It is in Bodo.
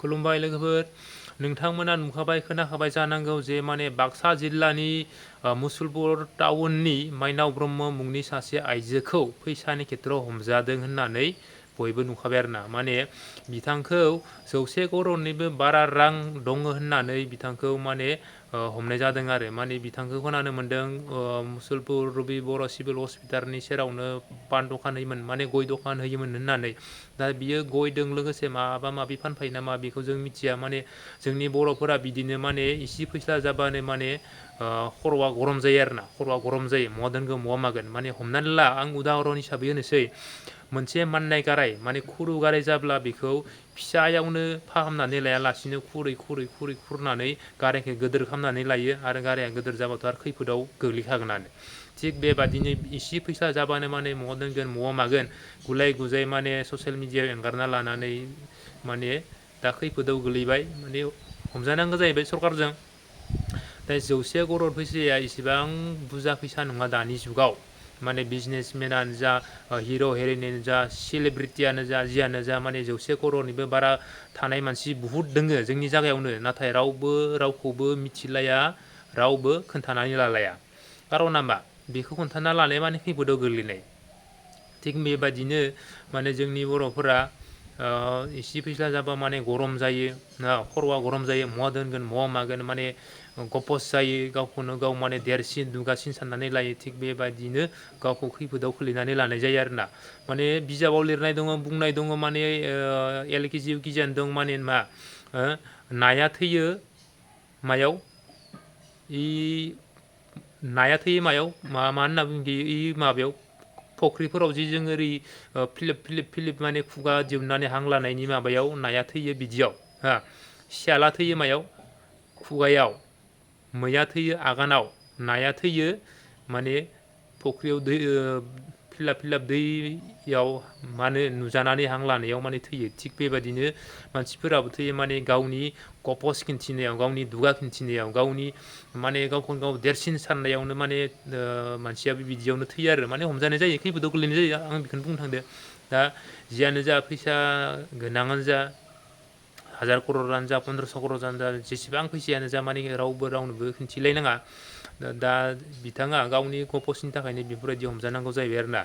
खुलुमबाय लोगोफोर नोंथांमोना नुखाबाय खोनाखाबाय जानांगौ जे माने बाक्सा जिल्लानि मुसलपुर टाउननि mainao ब्रह्म मुंनि सासे आइजोखौ फैसानि खेत्रआव हमजादों होननानै बयबो नुखाबाय आरोना माने बिथांखौ 100 करोड़निबो बारा रां दङ होननानै बिथांखौ माने हमनाय जादों आरो माने बिथांखौ खोनानो मोनदों मुसलपुर रबि बर' सिभिल हस्पिटालनि सेरावनो पान दखान होयोमोन माने गय दखान होयोमोन होननानै दा बियो गयदों लोगोसे माबा माबि फानफायो नामा बेखौ जों मिथिया माने जोंनि बर'फोरा बिदिनो माने इसे फैसा जाबानो माने खर'आ गरम जायो आरोना खर'आ गरम जायो महा दोनगोन महा मागोन माने हमनानै ला आं उदाहरन हिसाबै होनोसै मोनसे माननाय गाराय माने खुरु गाराय जाब्ला बेखौ फिसायावनो फाहामनानै लायालासिनो खुरनानै गारायखौ गिदिर खालामनानै लायो आरो गाराया गिदिर जाबाथ' आरो खैफोदाव गोग्लैखागोनानो थिग बेबादिनो इसे फैसा जाबानो माने महा दोनगोन महा मागोन गुलाय गुजाय माने ससियेल मिडियायाव एंगारना लानानै माने दा खैफोदाव गोलैबाय माने हमजानांगौ जाहैबाय सरकारजों दा 100 करोड़ फैसाया इसेबां बुरजा फैसा नङा दानि जुगाव माने बिजनेसमेनानो जा हिर' हिर'इनानो जा सेलिब्रिटियानो जा जियानो जा माने 100 करोड़निबो बारा थानाय मानसि बुहुद दोङो जोंनि जायगायावनो नाथाय रावखौबो मिथिलाया रावबो खोन्थानानै लालाया कारना मा बेखौ खोन्थाना लानाय माने खैफोदाव गोग्लैनाय थिग बेबादिनो माने जोंनि बर'फोरा इसे फैसा जाबा माने गरम जायो खर'आ गरम जायो महा दोनगोन महा मागोन माने गपस जायो गावखौनो गाव माने देरसिन दुगासिन साननानै लायो थिग बेबायदिनो गावखौ खैफोदाव खोलैनानै लानाय जायो आरोना माने बिजाबाव लिरनाय दङ बुंनाय दङ माने LKG UKGयानो दं माने मा नाया थैयो मायाव नाया थैयो मायाव मा होनना बुङो इ माबायाव फख्रिफोराव जि जों ओरै फिलिप माने खुगा दिहुननानै हां लानायनि माबायाव नाया थैयो बिदियाव सियाला थैयो मायाव खुगायाव मैया थैयो आगानाव नाया थैयो माने फख्रियाव दै फिलाप दैयाव माने नुजानानै हां लानायाव माने थैयो थिग बेबादिनो मानसिफोराबो थैयो माने गावनि गपस खिन्थिनायाव गावनि दुगा खिन्थिनायाव गावनि माने गावखौनो गाव देरसिन साननायावनो माने मानसियाबो बिदियावनो थैयो आरो माने हमजानाय जायो खैफोदाव गोलैनाय जायो आं बेखौनो बुंनो थांदो दा जियानो जा फैसा गोनाङानो जा 1000 करोड़ानो जा 1500 करोड़ानो जा जेसेबां फैसायानो जा माने रावनोबो खिन्थिलायनाङा दा बिथाङा गावनि गपसनि थाखायनो बेफोरबायदि हमजानांगौ जाहैबाय आरोना